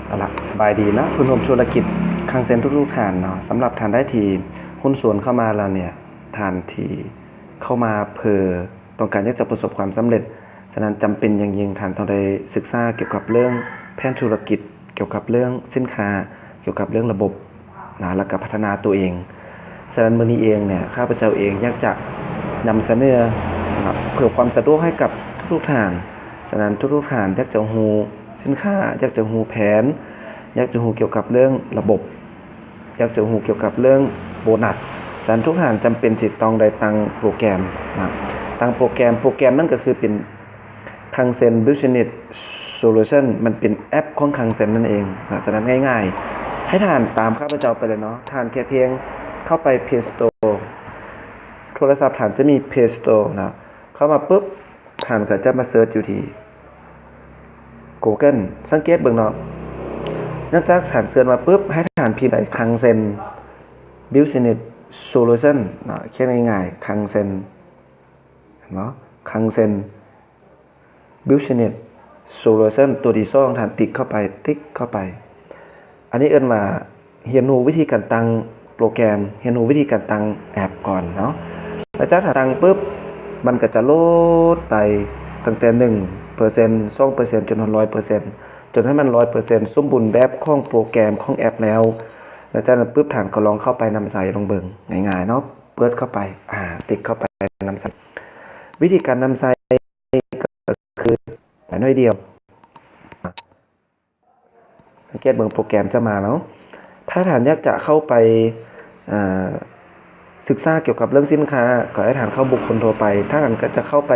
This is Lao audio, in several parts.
ເອົາລະ ສະບາຍດີນະ ເພື່ອນຮ່ວມທຸລະກິດຄັງເຊັນທຸກໆທ່ານເນາະ. ສຳລັບທ່ານໃດທີ່ຮຸ້ນຊວນເຂົ້າມາແລ້ວເນ່ຍ ທ່ານທີ່ເຂົ້າມາເພື່ອຕ້ອງການຢາກຈະປະສົບຄວາມສຳເລັດ, ສະນັ້ນຈຳເປັນຢ່າງຍິ່ງທ່ານຕ້ອງໄດ້ສຶກສາກ່ຽວກັບເລື່ອງແຜນທຸລະກິດ, ກ່ຽວກັບເລື່ອງສິນຄ້າ, ກ່ຽວກັບເລື່ອງລະບົບນະ ແລ້ວກໍພັດທະນາຕົວເອງ. ສະນັ້ນມື້ນີ້ເອງເນ່ຍ ຂ້າພະເຈົ້າເອງຢາກຈະນຳສະເໜີນະ ເພື່ອຄວາມສະດວກໃຫ້ກັບທຸກໆທ່ານ. ສະນັ້ນທຸກໆທ່ານຢາກຈະຮູ້ສິນຄ້າ, ຢາກຈະຮູ້ແຜນ, ຢາກຈະຮູ້ກ່ຽວກັບເລື່ອງລະບົບ, ຢາກຈະຮູ້ກ່ຽວກັບເລື່ອງໂບນັດ, ສະນັ້ນທຸກທ່ານຈຳເປັນຊິຕ້ອງໄດ້ຕັ້ງໂປຣແກຣມນະ, ຕັ້ງໂປຣແກຣມ. ໂປຣແກຣມນັ້ນກໍຄືເປັນ ຄັງເຊັນ Business Solution ມັນເປັນແອັບຂອງຄັງເຊັນນັ້ນເອງນະ. ສະນັ້ນງ່າຍໆ ໃຫ້ທ່ານຕາມຂ້າພະເຈົ້າໄປເລີຍເນາະ. ທ່ານແຄ່ພຽງເຂົ້າໄປ Play Store ໂທລະສັບທ່ານຈະມີ Play Store ນະ, ເຂົ້າມາປຶບ ທ່ານກໍຈະມາເສີດຢູ່ທີ່ Google. ສັງເກດເບິ່ງເນາະ ຫຼັງຈາກທ່ານເສີດມາປຶບ ໃຫ້ທ່ານພິມໃສ່ ຄັງເຊັນ Business Solution ເນາະ, ຂຽນງ່າຍໆ ຄັງເຊັນ ເຫັນບໍ່? ຄັງເຊັນ Business Solution ຕົວທີສອງ ທ່ານຕິກເຂົ້າໄປ, ຕິກເຂົ້າໄປ. ອັນນີ້ເອີ້ນວ່າ ຮຽນຮູ້ວິທີການຕັ້ງໂປຣແກຣມ, ຮຽນຮູ້ວິທີການຕັ້ງແອັບກ່ອນເນາະ. ຫຼັງຈາກຖ້າຕັ້ງປຶບ ມັນກໍຈະໂຫຼດໄປຕັ້ງແຕ່ໜຶ່ງເປີເຊັນ ສອງເປີເຊັນ ຈົນຮອດຮ້ອຍເປີເຊັນ ຈົນໃຫ້ມັນຮ້ອຍເປີເຊັນ ສົມບູນແບບຂອງໂປຣແກຣມຂອງແອັບແລ້ວ. ຫຼັງຈາກນັ້ນປຶບ ທ່ານກໍລອງເຂົ້າໄປນຳໃຊ້ລອງເບິ່ງ ງ່າຍໆເນາະ, ເປີດເຂົ້າໄປ ອາ ຕິກເຂົ້າໄປນຳໃຊ້. ວິທີການນຳໃຊ້ກໍຄືໜ້ອຍດຽວ. ສັງເກດເບິ່ງໂປຣແກຣມຈະມາເນາະ. ຖ້າທ່ານຢາກຈະເຂົ້າໄປ ເອີ ສຶກສາກ່ຽວກັບເລື່ອງສິນຄ້າ ກໍໃຫ້ທ່ານເຂົ້າບຸກຄົນທົ່ວໄປ. ຖ້າທ່ານກໍຈະເຂົ້າໄປ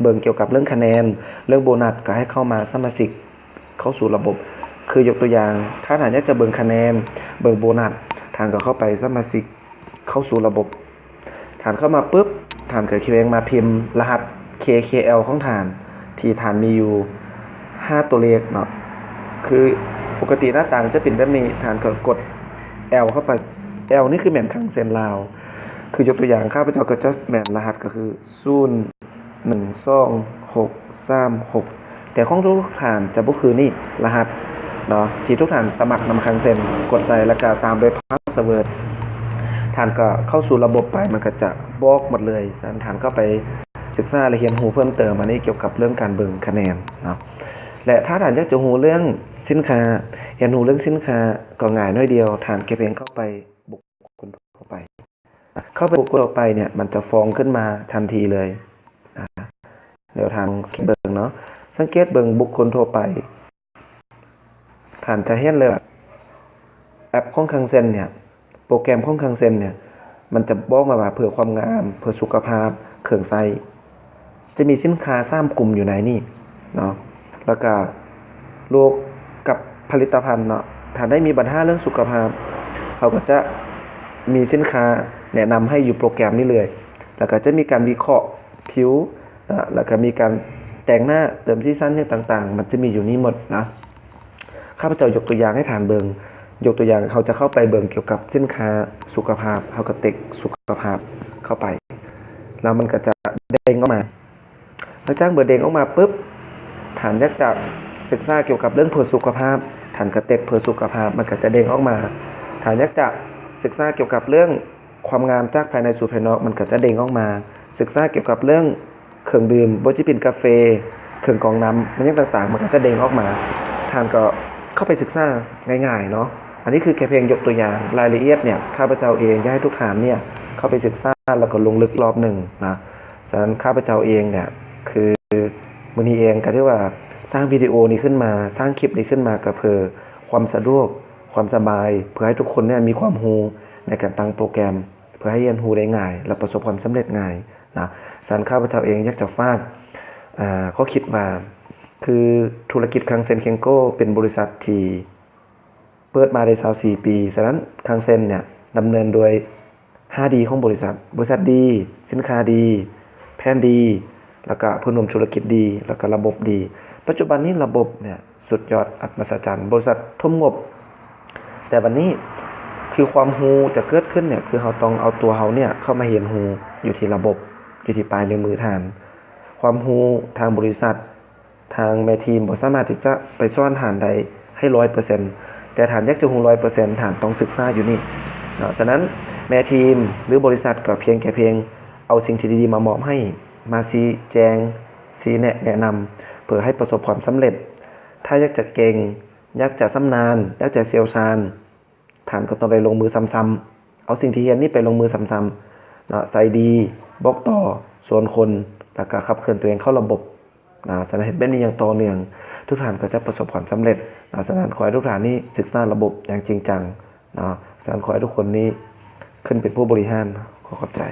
ເບິ່ງກ່ຽວກັບເລື່ອງຄະແນນ, ເລື່ອງໂບນັດ ກໍໃຫ້ເຂົ້າມາສະມາຊິກ ເຂົ້າສູ່ລະບົບ. ຄືຍົກຕົວຢ່າງ ຖ້າທ່ານຢາກຈະເບິ່ງຄະແນນ, ເບິ່ງໂບນັດ, ທ່ານກໍເຂົ້າໄປສະມາຊິກ ເຂົ້າສູ່ລະບົບ. ທ່ານເຂົ້າມາປຶບ ທ່ານກໍພຽງມາພິມລະຫັດ ເຄ ເຄ ແອລ ຂອງທ່ານ ທີ່ທ່ານມີຢູ່ຫ້າຕົວເລກເນາະ. ຄືປົກກະຕິໜ້າຕາຈະເປັນແບບນີ້, ທ່ານກໍກົດ ແອລ ເຂົ້າໄປ. ແອລ ນີ້ຄືແມ່ນຄັງເຊັນລາວ. ຄືຍົກຕົວຢ່າງ ຂ້າພະເຈົ້າກໍຈະແມ່ນລະຫັດກໍຄື ສູນ ໜຶ່ງ ສອງ ຫົກ ສາມ ຫົກ ແຕ່ຂອງທຸກທ່ານຈະບໍ່ຄືນີ້ ລະຫັດເນາະ ທີ່ທຸກທ່ານສະໝັກນຳຄັງເຊັນ, ກົດໃສ່ ແລ້ວກະຕາມດ້ວຍພາສເວີດ. ທ່ານກໍເຂົ້າສູ່ລະບົບໄປ ມັນກໍຈະບອກໝົດເລີຍ. ສະນັ້ນທ່ານກໍໄປສຶກສາ ແລະ ຮຽນຮູ້ເພີ່ມເຕີມ ອັນນີ້ກ່ຽວກັບເລື່ອງການເບິ່ງຄະແນນເນາະ. ແລະ ຖ້າທ່ານຢາກຈະຮູ້ເລື່ອງສິນຄ້າ, ຮຽນຮູ້ເລື່ອງສິນຄ້າກໍງ່າຍໜ້ອຍດຽວ, ທ່ານແຄ່ພຽງເຂົ້າໄປບຸກຄົນທົ່ວໄປ. ເຂົ້າໄປບຸກຄົນທົ່ວໄປເນ່ຍ ມັນຈະຟອງຂຶ້ນມາທັນທີເລີຍ. ອາ ດຽວທ່ານສັງເກດເບິ່ງເນາະ, ສັງເກດເບິ່ງບຸກຄົນທົ່ວໄປ ທ່ານຈະເຫັນເລີຍວ່າ ແອັບຂອງຄັງເຊັນເນ່ຍ, ໂປຣແກຣມຂອງຄັງເຊັນເນ່ຍ ມັນຈະບອກມາວ່າ ເພື່ອຄວາມງາມ, ເພື່ອສຸຂະພາບ, ເຄື່ອງໃຊ້. ຈະມີສິນຄ້າສາມກຸ່ມຢູ່ໃນນີ້ເນາະ, ແລ້ວກະໂລກກັບຜະລິດຕະພັນເນາະ. ຖ້າໄດ້ມີບັນຫາເລື່ອງສຸຂະພາບ ເຮົາກໍຈະມີສິນຄ້າແນະນຳໃຫ້ຢູ່ໂປຣແກຣມນີ້ເລີຍ, ແລ້ວກໍຈະມີການວິເຄາະຜິວເນາະ, ແລ້ວກໍມີການແຕ່ງໜ້າ, ເຕີມສີສັນຫຍັງຕ່າງໆ ມັນຈະມີຢູ່ນີ້ໝົດນະ. ຂ້າພະເຈົ້າຍົກຕົວຢ່າງໃຫ້ທ່ານເບິ່ງ, ຍົກຕົວຢ່າງ ເຮົາຈະເຂົ້າໄປເບິ່ງກ່ຽວກັບສິນຄ້າສຸຂະພາບ, ເຮົາກໍຕິກສຸຂະພາບເຂົ້າໄປ ແລ້ວມັນກໍຈະເດ້ງອອກມາ. ຫຼັງຈາກເມື່ອເດ້ງອອກມາປຶບ ທ່ານຢາກຈະສຶກສາກ່ຽວກັບເລື່ອງເພື່ອສຸຂະພາບ, ທ່ານກໍຕິກເພື່ອສຸຂະພາບ, ມັນກໍຈະເດ້ງອອກມາ. ທ່ານຢາກຈະສຶກສາກ່ຽວກັບເລື່ອງຄວາມງາມຈາກພາຍໃນສູ່ພາຍນອກ, ມັນກໍຈະເດ້ງອອກມາ. ສຶກສາກ່ຽວກັບເລື່ອງ ເຄື່ອງດື່ມ, ບໍ່ວ່າຈະເປັນກາເຟ, ເຄື່ອງກອງນ້ຳ, ມັນຫຍັງຕ່າງໆ, ມັນກໍຈະເດ້ງອອກມາ. ທ່ານກໍເຂົ້າໄປສຶກສາງ່າຍໆເນາະ. ອັນນີ້ຄືແຄ່ພຽງຍົກຕົວຢ່າງ, ລາຍລະອຽດເນ່ຍ ຂ້າພະເຈົ້າເອງຢາກໃຫ້ທຸກທ່ານເນ່ຍເຂົ້າໄປສຶກສາ ແລ້ວກໍລົງເລິກລອບໜຶ່ງນະ. ສະນັ້ນຂ້າພະເຈົ້າເອງເນ່ຍ ຄືມື້ນີ້ເອງກໍຖືວ່າສ້າງວິດີໂອນີ້ຂຶ້ນມາ, ສ້າງຄລິບນີ້ຂຶ້ນມາ ກໍເພື່ອຄວາມສະດວກ, ຄວາມສະບາຍ, ເພື່ອໃຫ້ທຸກຄົນເນ່ຍມີຄວາມຮູ້ໃນການຕັ້ງໂປຣແກຣມ ເພື່ອໃຫ້ຮຽນຮູ້ໄດ້ງ່າຍ ແລະ ປະສົບຄວາມສຳເລັດງ່າຍນະ. ສະນັ້ນຂ້າພະເຈົ້າເອງຢາກຈະຝາກ ອາ ຂໍ້ຄິດວ່າ ຄືທຸລະກິດຄັງເຊັນເຄັງໂກ້ ເປັນບໍລິສັດທີ່ເປີດມາໄດ້ຊາວສີ່ປີ. ສະນັ້ນຄັງເຊັນເນ່ຍ ດຳເນີນໂດຍຫ້າດີຂອງບໍລິສັດ, ບໍລິສັດດີ, ສິນຄ້າດີ, ແຜນດີ, ແລ້ວກະເພື່ອນຮ່ວມທຸລະກິດດີ, ແລ້ວກະລະບົບດີ. ປັດຈຸບັນນີ້ລະບົບເນ່ຍ ສຸດຍອດອັດມະສະຈັນ, ບໍລິສັດຖົມງົບ. ແຕ່ບັດນີ້ຄືຄວາມຮູ້ຈະເກີດຂຶ້ນເນ່ຍ ຄືເຮົາຕ້ອງເອົາຕົວເຮົາເນ່ຍເຂົ້າມາຮຽນຮູ້ຢູ່ທີ່ລະບົບ, ຢູ່ທີ່ປາຍນິ້ວມືທ່ານ. ຄວາມຮູ້ທາງບໍລິສັດ, ທາງແມ່ທີມບໍ່ສາມາດທີ່ຈະໄປສອນທ່ານໄດ້ ຮ້ອຍເປີເຊັນ ແຕ່ທ່ານຢາກຈະຮູ້ຮ້ອຍເປີເຊັນ ທ່ານຕ້ອງສຶກສາຢູ່ນີ້ເນາະ. ສະນັ້ນແມ່ທີມ ຫຼື ບໍລິສັດກໍພຽງແຕ່ພຽງເອົາສິ່ງທີ່ດີໆມາມອບໃຫ້ ມາຊີ້ແຈງ ຊີ້ແນະ ແນະນຳ ເພື່ອໃຫ້ປະສົບຄວາມສຳເລັດ. ຖ້າຢາກຈະເກັ່ງ ຢາກຈະຊຳນານ ຢາກຈະຊ່ຽວຊານ ທ່ານກໍຕ້ອງໄດ້ລົງມືຊ້ຳໆ ເອົາສິ່ງທີ່ຮຽນນີ້ໄປລົງມືຊ້ຳໆເນາະ ໃສ່ດີ ບອກຕໍ່ ຊວນຄົນ ແລ້ວກໍຂັບເຄື່ອນຕົວເອງເຂົ້າລະບົບນະ. ສະນັ້ນເຮັດແບບນີ້ຢ່າງຕໍ່ເນື່ອງ ທຸກທ່ານກໍຈະປະສົບຄວາມສຳເລັດນະ. ສະນັ້ນຂໍໃຫ້ທຸກທ່ານນີ້ສຶກສາລະບົບຢ່າງຈິງຈັງເນາະ. ສະນັ້ນຂໍໃຫ້ທຸກຄົນນີ້ຂຶ້ນເປັນຜູ້ບໍລິຫານ. ຂໍຂອບໃຈ.